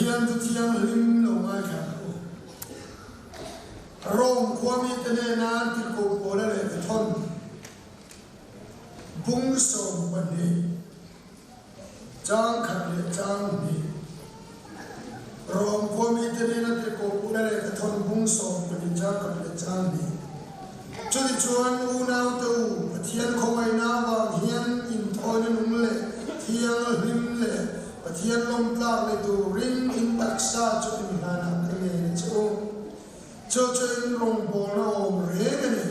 Pathian chu thianghlim lo ngaithla ang u. Rome khua mite hnena tirhkoh pawla lehkha thawn bung 12, chang khat leh chang hnih. Rome khua mite hnena tirhkoh pawla lehkha thawn bung 12, chang khat leh chang hnih. Chutichuan unaute u, Pathian khawngaihna avang hian inthawina nung leh thianghlim leh Pathian lawmtlak ni turin in taksa chu inhlanah ka ngen a che u. Chu chu in rawngbawlna awm reng a ni.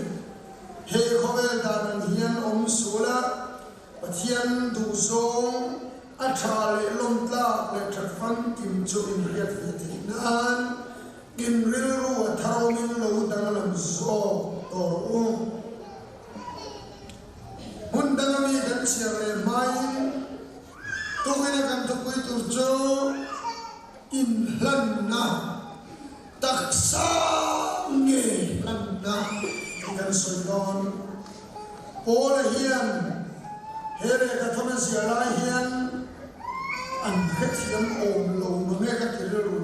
He khawvel dan ang hian awm sual a, Pathian duhzawng a tha leh lawmtlak leh that famkim chu in hriat ve theih nan in rilru a tharawmin lo danglam zawk tawh rawh u. Hmun danga mi kan chhiar leh hmain Tukin a kan thupui tur chu inhlanna, taksa nge hlanna tih kan sawi dawn. Paula hian he lehkha thawm a ziah lai hian an hrethiam awm lo mange ka ti rilru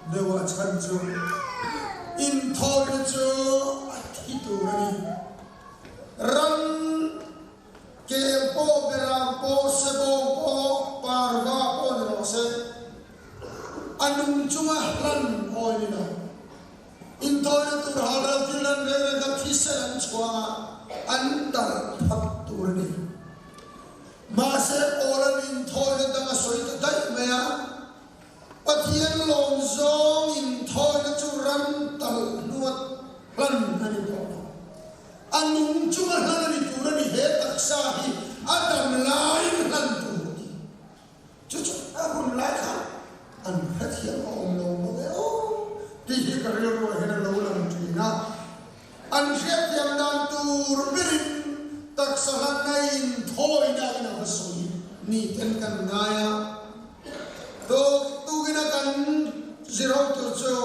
deuh a chhan chu inthawina chu a thi tur a ni. Ram Kel pawh, beram pawh, sebawng pawh, parva pawh ni rawh se, a nung chunga hlan awi ni lo. Intawina tur halral thil lan reng reng kha thisen an chhuang a, an talh phawt tur a ni. Mahse, Paula'n inthawina dang a sawi ta daih mai a, Pathian lawm zawng inthawina chu ram talh hnuat hlan a ni tawh lo. A nung chunga hlan a ni tur a ni, he taksa hi a dam laiin hlan tur a ti. Chu chu a hun lai khan an hrethiam a awm lo bawk e aw tih hi ka rilruah hian a lo lang thin a. An hriatthiam dan tur berin taksa hlanna inthawina in a va sawi ni ten kan ngai a. Tuk tukin a kan zirho tur chu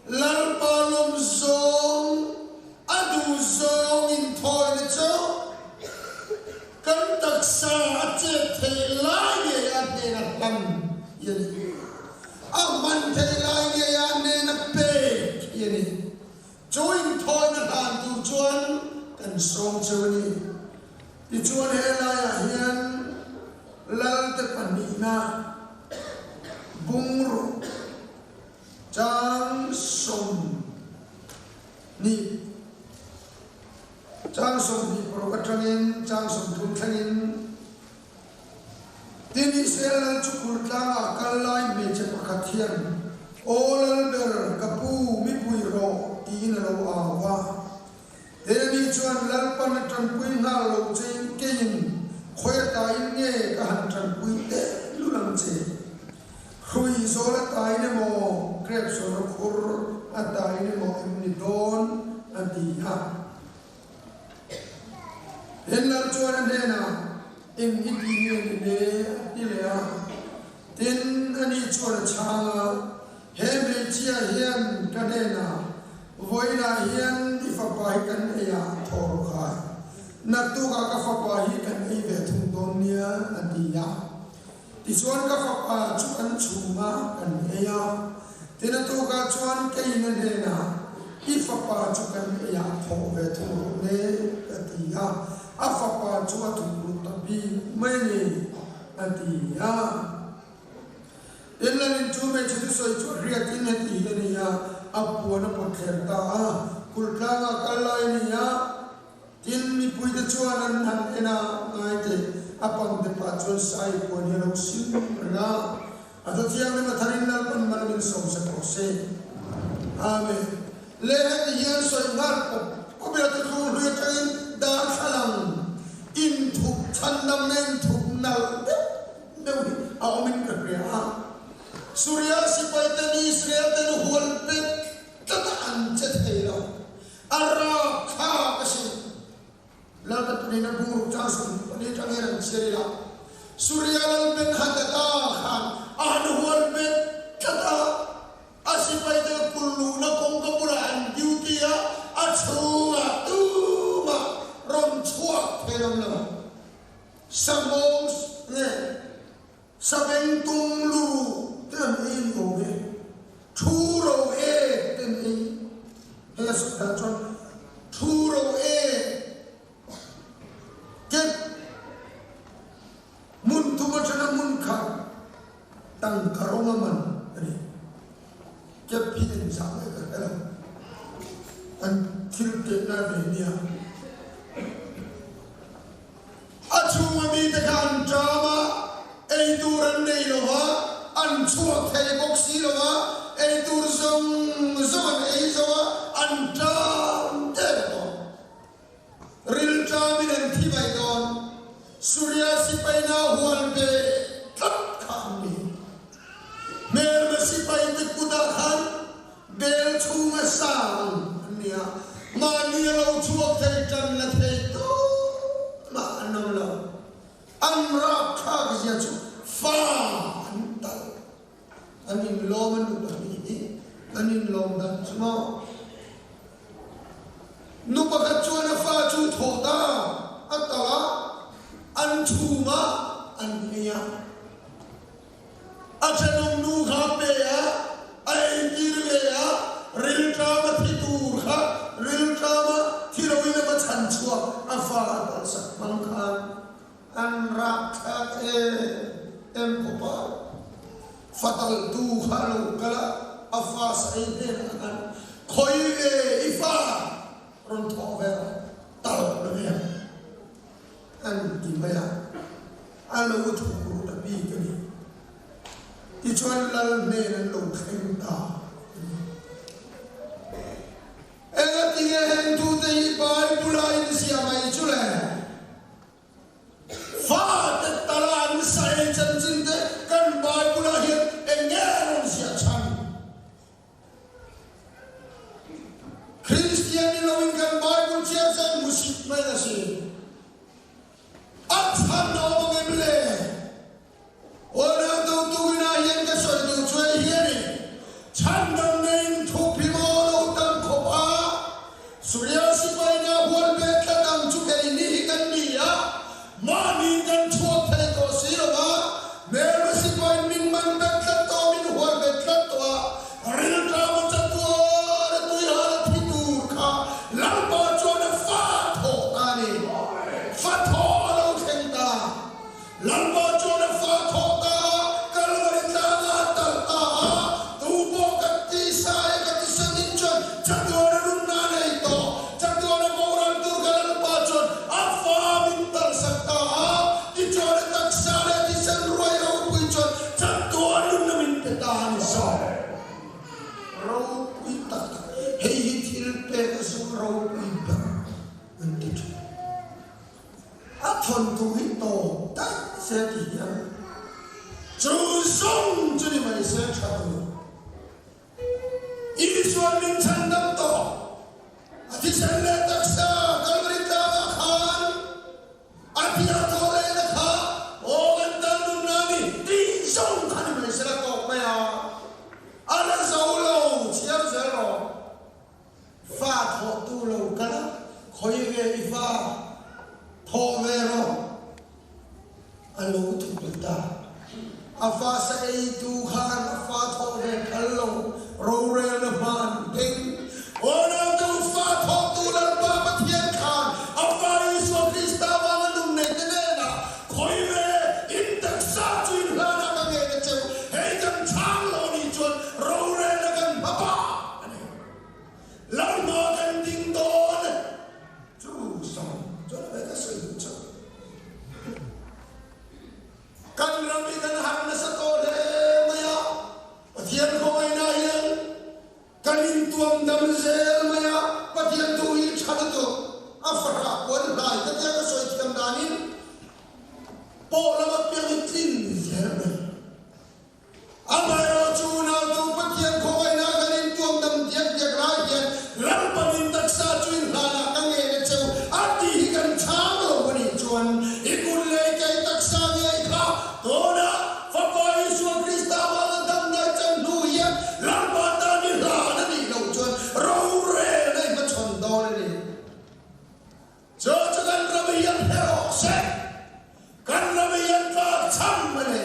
Lalpa lawm zawng a duh zawng inthawina chu kan taksa a chet theih lai ngei a hnena hlan hi a ni. A hman theih lai ngei a hnena pek hi a ni. Chu inthawina hlan tur chuan kan sawm cheu a ni. Tichuan he laiah hian Lalte pahnihna bungraw chang 20, chang 26 atangin chang 30 thlengin Tin, Israel lal chu khur tlangah kal lai hmeichhe pakhat hian, Aw Lalber, ka pu, mi pui rawh, tiin a lo au a. Heni chuan Lalpan a tanpui nghal lo che keiin khawi a taiin nge ka han tanpui teh lul ang che? Hrui zawl a taiin emaw, grep sawn a khur a taiin emaw em ni dawn? a ti a. Hen Lal chuan a hnenah, Eng i ti nge ni le? a ti leh a. Tin, ani chuan a chhang a, He hmeichhia hian ka hnenah, Vawiinah hian i fapa hi kan ei a, thaw rawh khai. Naktukah ka fapa hi kan ei ve thung dawn nia, a ti a. Tichuan ka fapa chu kan chhum a, kan ei a. Tin, a tukah chuan keiin a hnenah, I fapa chu kan ei ah thawh ve thung rawh le, ka ti a. A fapa chu a thuk lut ta bik mai a ni, a ti a. Inlanin chu hmeichhe thusawi chu a hriatin heti hi a ni a, a puan a pawt thler ta a, kulh tlangah kal lai a ni a, tin mipuite chuan an han en a, ngai teh, a pangte pah chuan sai puan hi a lo sim reng a, a thaw thianghlim a tharin Lalpan mal min sawm sak rawh se. Amen. Le heti hian sawi nghal pawp pawp ila thuthlung hlui atangin darthlalang inthup chhandamna inthup nalh deuh deuh hi a awmin ka hria a. Suria sipai ten Israel ten hual bet tlat a an che thei lo. A rap thlak a sin. Lalpa tunin a bungruk chang 14 tang hian an chhiar ila. Suria lal Ben Hadada khan a han hual bet tlat a. A sipai te kulluhna kawngka bulah an duty a, a chhungah tumah rawn chhuak thei lam lo. Samawng nge Sabengtung lu te an ei ni aw. dan chuan thu ro e kep hmun thum atanga hmun khat tangka rawng a man a ni. Kep hi engzah nge ka hre lo. An thil tehna ve nia. A chhunga mite kha an ṭam a, ei tur an nei lo va, an chhuak thei bawk si lo va, ei tur zawng zawng an ei zo a, an ṭam der tawh. Ril ṭamin an thi mai dawn. Suria sipaina hual ve tlat kha an ni. Hmelma sipaite kutah khan bel chhunga sang an ni a, mahni a lo chhuak thei tan la thei tawp mah an awm lo. An rapthlak zia chu fa an talh. An inlawm a nupa hnih hi an inlawm dan chu maw? Nu pakhat chuan a fa chu thawh ta a talh a, an chhungah an ei a. A thenawm nu kha a pe a, a eitir ve a, rilṭam a thi tur kha rilṭam a thi loin a va chhan chhuak, a fa a talhsak hmang khan an rakthlak em em khawp a. Fa talhtu kha a lo kal a, a fa sa ei hnenah khan, Khawi ve i fa rawn thawh ve rawh, talh la ve ang. An ti mai a, a lo thuk ru ta bik a ni. Tichuan Lal hnen an lo thleng ta a ni. Engatinge heng tute hi Bible-a inziah mai chu le? Fate tala an sa ei chanchin te kan Bible-ah hian eng nge a rawn ziah chhan? Kristian ni loin kan Bible chhiar chuan hmusit mai a si. A chhan a awm ang em le? Aw dotu inah hian ka sawi duh chu hei hi a ni, Chhandam neiin thup hi maw lo tam khawp a, Surya sipaina hual ve tlat ang chu keini hi kan ni a, mahni kan chhuak thei tawh si lo va, hmelma sipain min man bet tlat tawh, min hual bet tlat tawh a, rilṭam a chatuan a tuihal a thi tur kha Lalpa chuan a fa thawh ta a ni. Fa thawh a lo thleng ta. Lalpa chuan a fa thawh ta a, Kalvari tlangah a talh ta a, tu pawh ka tisa e ka tisanin chuan chatuan a runna a nei tawh, chatuan a boral tur ka Lalpa chuan a fa min talhsak ta a, tichuan a taksa leh a thisen ruai ropui chuan chatuan runna min pe ta a ni zawk. Ropui tak tak, hei hi thil pek a zung ropui ber an ti thin. A thawnthu hi tawp daih se ti hian chu zawng chu ni mai se tha tur. Isuan min chhan dam tawh, a thisen leh taksa Kalvari tlangah khan a thih a thawh lehna kha aw kan tan nunna a ni tih zawng kha ni mai se la tawp mai a, a la zo lo chhiar zel rawh. Fa thawh tu lo kal a, khawi ve i fa thawh ve rawh a lo thupil ta. A fa sa ei tu khan a fa thawh ve phal lo, rorelna hma an ding. Aw naute u, fa thawh tu Lalpa Pathian khan a fa Isua Krista vanga nun nei te hnenah khawi ve in taksa chu in hlanah ka ngen a cheu, hei kan chhang lo anih chuan rorelna kan hma bak a ni. Lalhma kan ding dawn chu sawm chuan a ka sawi duh chauh. Kan ram hi kan harh nasa tawh hle mai a, Pathian khawngaihna hian kan intuam dam zel mai a, Pathian thu hi tha lutuk a fahrah puan hlai ka tia ka sawi thiam danin pawh lama piang hi tlin zel mai. Amaherawhchu unautu Pathian khawngaihna kan intuam dam diak diak lai hian Lalpanin taksa chu in hlanah ka ngen a cheu a tih hi kan chhang lo a nih chuan i kut leh i kei taksa ngei kha tunah Fapa Isua Krista vanga damdai chan hnu hian Lalpa tan i hlan a nih loh chuan rorelna i hmachhawn dawn a ni. Chu chu kan ram hian hre rawh se, kan ram hian tlak chham a ni.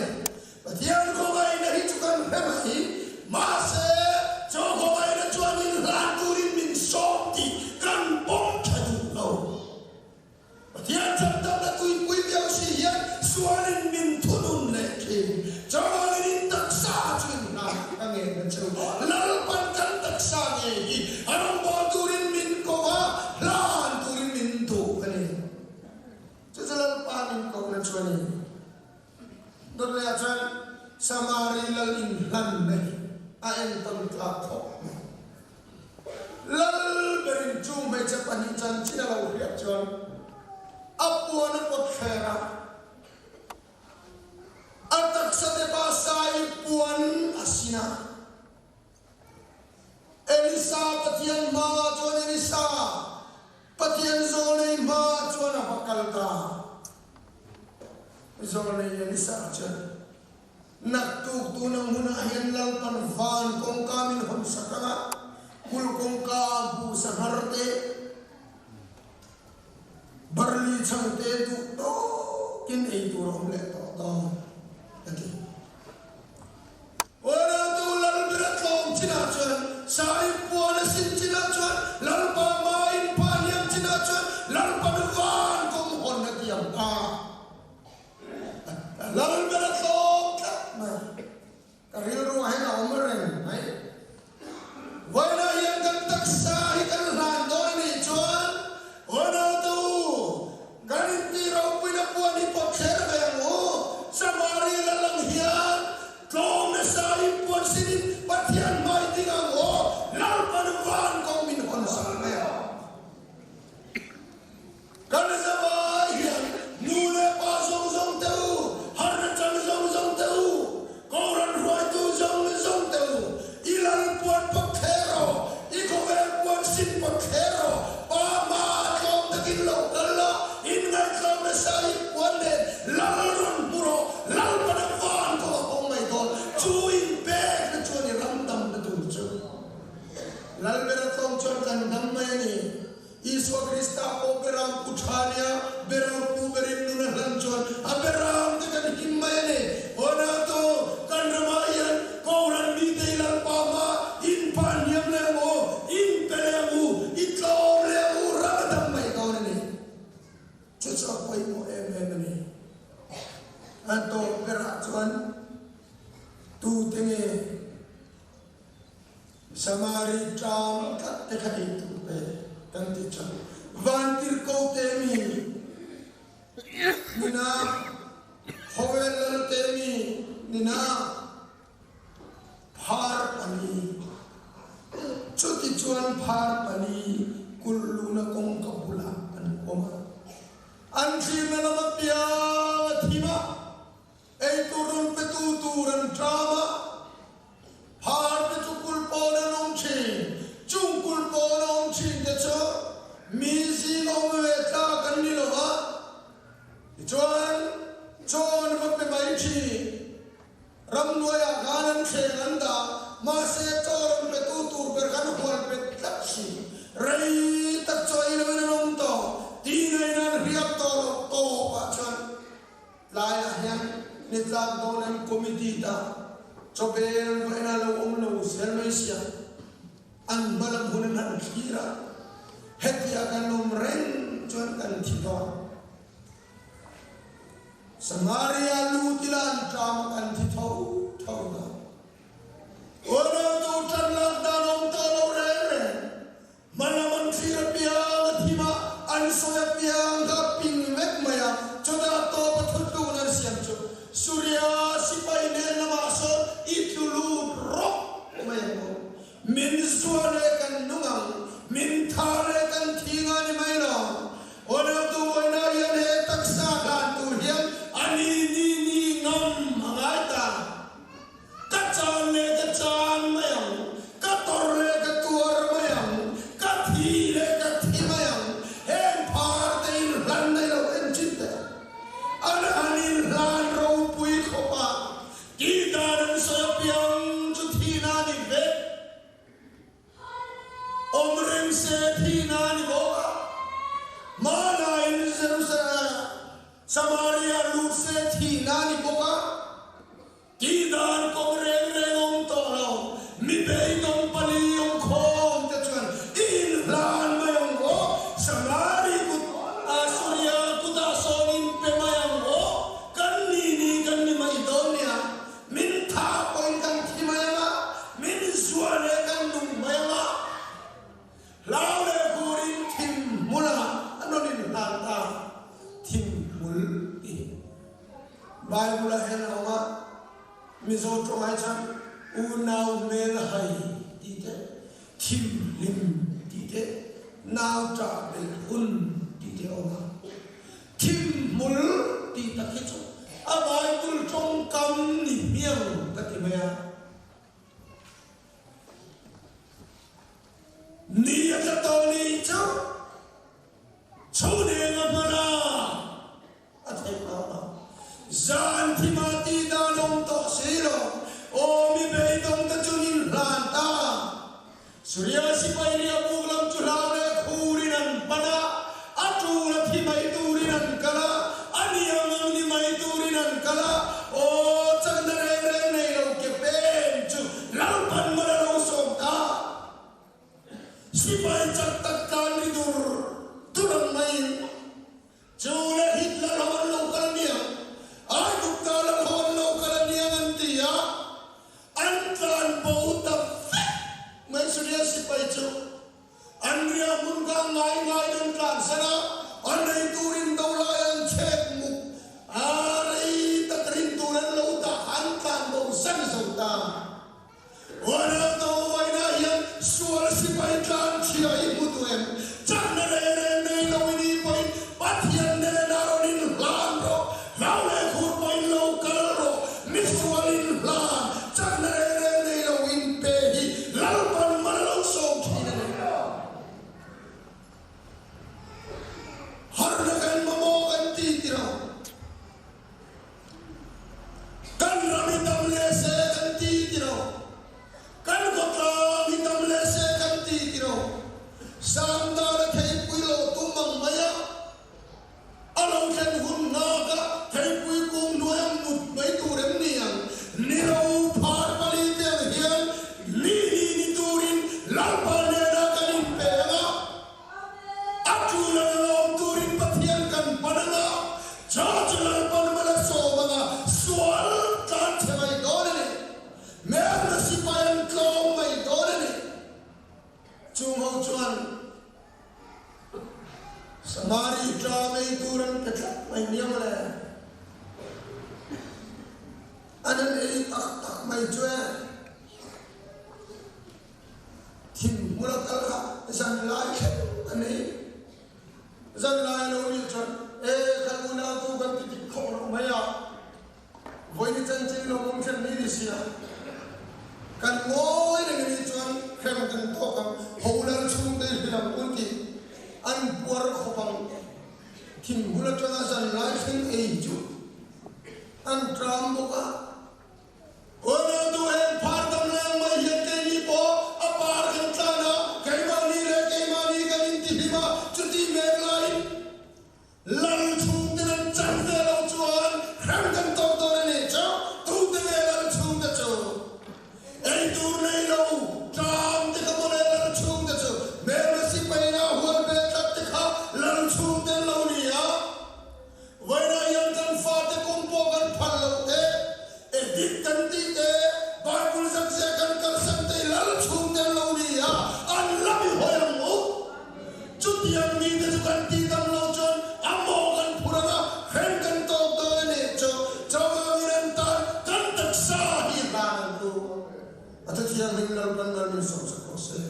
A entawn tlak khawp mai. Lal berin chu hmeichhe pahnih chanchin a lo hriat chuan a puan a pawt thler a, a taksa te pa sai puan a sin a. Elisa Pathian hmaah chuan Elisa Pathian zawlnei hmaah chuan a va kal ta. Zawlnei Elisa chuan, Naktuk tuna hmunah hian Lalpan van kawngka min hawn sak ang a, kulh kawngka bu sanghar te, barli chhang te duh tawkin ei tur a awm leh tawh dawn, a ti. Hualatu Lalbera tlawm chinah chuan, Sai puan a sin chinah chuan, Lalpa hmain pha hniam chinah chuan, Lalpan van kawng hawn a tiam ta. Lalbera tlawm tlat mai. Ka rilruah hian a awm reng mai. Vawiinah hian kan taksa hi kan hlan dawn a nih chuan, Hualatu, Kan intih ropuina puan hi pawt thler ve ang u. Samari la lang hian tlawm nasa in puan sinin Pathian hmai ding ang u. Lalpan van kawng min hawn sak mai ang. Kan zavai hian nu leh pa zawng zawng te u, harna chang zawng zawng te u, Kohhran hruaitu zawng zawng te u, i lal puan pawt thler rawh, i khawvel puan sin pawt thler rawh, pa hma tlawm takin lo kal la, inngaihtlawm nasa i puan nen lal rawn hmu rawh, Lalpana van kawng a hawng mai dawn, chu inpek na chuan i ram dam na tur chu Lalbera tlawm chuan kan dam mai a ni. Isua Krista pawh beram pu tha nia, beram pu berin nun a hlan chuan a beram te kan him mai a ni. Hawnatu, kan ramah hian Kohhran mite i Lalpa hma inpha hniam leh ang u, inpe leh ang u, i tlawm leh ang u, ram a dam mai dawn a ni. Chu chu a pawimawh em em a ni. A tawp berah chuan tute nge? Samari tlang tlat te kha ei tur pe kan ti chuan Vantirhko te mi nina, Khawvel lal te mi nina phar pali. Chuti chuan phar pali kulh luna kawngka bulah an awm a, an thlirna lam apiang a thim a. Eitur rawn petu tur an ṭam a, phar te chu kulh pawn an awm ṭhin. Chung kulh pawn a awm ṭhin te chu mi zing awm ve tlak an ni lo va, tichuan chaw an va pe mai ṭhin. Ramhnuaiah khan an thleng an dah, mahse chaw rawn petu tur ber khan hual bet tlat si. Rei tak chaw ei loin an awm tawh, tih ngaihna an hriat tawh loh tawpah chuan Tlaiah hian nitlak dawn an committee ta chawbel vawiin a lo awm lo zel mai sia, an hma lam hun an han thlir a, hetia kan awm reng chuan kan thi dawn. Samaria lut ila an tlam a kan thi tho tho dawn. Unautu tan lak dan awm tawh lo reng reng. Hmalam an thlir apiang a thim a, an sawi apiang kha a ping vek mai a, chutah tawp a thut luhna an siam chu Surya sipai hnen lamah sawn i tlu lut rawk mai ang aw. Min zuar leh kan nung ang, min thar leh kan thi nga ni mai lo. Aw nautu vawiinah hian he taksa hlan tur hian a ni ni ni ngam a ngai ta. Ka chan leh ka chan mai ang, ka tawrh leh ka tuar mai ang, ka thi leh ka thi mai ang, heng phar te in hlan nei lo en chin teh ang. An han in hlan ropui khawp a, tih dan an sawi apiang chu thihna a ni vek. Awm reng se thihna a ni bawk a, hmanlaiin Jerusalem, Samaria lut se thihna a ni bawk a. Tih dan kawng reng reng awm tawh lo, mi beidawng pali awm khawm te chuan i inhlan mai ang aw, Samari kut Asuria kutah sawn in pe mai ang aw, kan ni ni kan ni mai dawn nia, min thah pawhin kan thi mai ang a, min zuah leh kan nung mai ang a, hlau leh hurin thim hmul ah an rawn inhlan ta, thim hmul tih. Bible-ah hian a awm a, Mizo tawng ai chuan Unau hmel hai tih te, thim hlim tih te, nau ṭah belh hun tih te a awm a. Thim hmul tih tak hi chu a Bible ṭawngkam ni hmiang ka ti mai a. Ni a tla tawh ni chu chhun eng a hman a, a theih lo a. Zan thima tih dan awm tawh si lo, aw mi beidawng te chu nin hlan ta. Suria sipai ria buk lam chu hlau leh khurin an pan a, a tul a thi mai turin an kal a, a niang ang ni mai turin an kal a, aw chakna reng reng nei lo ke pen chu Lalpan mal a lo sawm ta. Sipai chak tak tlan ri dur dur ang maiin chu leh Hitler ho an lo kal aniang, Aigupta lal ho an lo kal aniang an ti a, an tlan bo ta vek mai Suria sipai chu. An riah hmun kha ngai ngaiin an tlansan a, an ei turin do lai an chhek muk a, rei tak rin tur an lo dah an tlan bo zan zo ta. Ronaldo vawiinah hian sual sipai tlan chhia i hmu duh em? Chakna reng reng nei lo i nih pawhin Pathian hnenah rawn in hlan rawh, hlau leh khur pawhin lo kal rawh, mi sual in hlan, chakna reng reng nei lo in pe hi Lalpan mal lo sawm thin a ni. Harhna kan mamawh kan ti ti lo. Kan ram hi dam leh se kan ti ti lo. Kan khawtlang hi dam leh se kan ti ti lo. Sangdana theipui lo tum ang mai a, a lo thlen hun nghak a theipui kung hnuai a mut mai tur em ni ang? Ni lo phar pali te ang hian mi ni ni turin Lalpa hnenah kan inpe ang a. A tul a lawm turin Pathian kan pan ang a, cha chu Lalpan mal a sawm ang a, sual tlan chhe mai dawn a ni. Hmelma sipai an tlawm mai dawn a ni. Chung ho chuan Samari tla mai tur an pe tlat mai nia mawle. An han ei tak tak mai chu e. Thin hmul a kal kha zan lai thleng a nei. Zan lai a lo nih chuan, E, kan unautu kan ti dik khawh loh mai a, vawiin chanchin lo awm hrem ni ni sia, kan ngawi reng a nih chuan hrem kan tawk ang, ho lal chhungte i hrilh ang un tih an puar khawp ang. Thin hmul atanga zan lai thleng ei chu an tram bawk a. Ronaldo heng phar dam leng mai hian keini pawh a par kan tlan a, keimahni leh keimahni kan intihlim a, chuti mek laiin Lal chhungte an chan ve lo chuan hrem kan tawk dawn a nih chu, tute nge Lal chhungte chu? Ei tur nei lo tlam te kha mawle Lal chhungte chu, hmelma sipaina hual ve tlat te kha Lal chhungte an lo ni a. Vawiinah hian kan fate kum pawh kan phal loh te, edit kan tih te, Bible zak zia kan kalsan te hi lal chhungte an lo ni a, an la mi hawi ang u. Chutiang mite chu kan tih dam lo chuan a maw kan phur ang a, hren kan tawk dawn a nih chu. Chuvangin an tan kan taksa hi hlan ang u. A Thu Thianghlim Lalpan mal min sawmsak rawh se.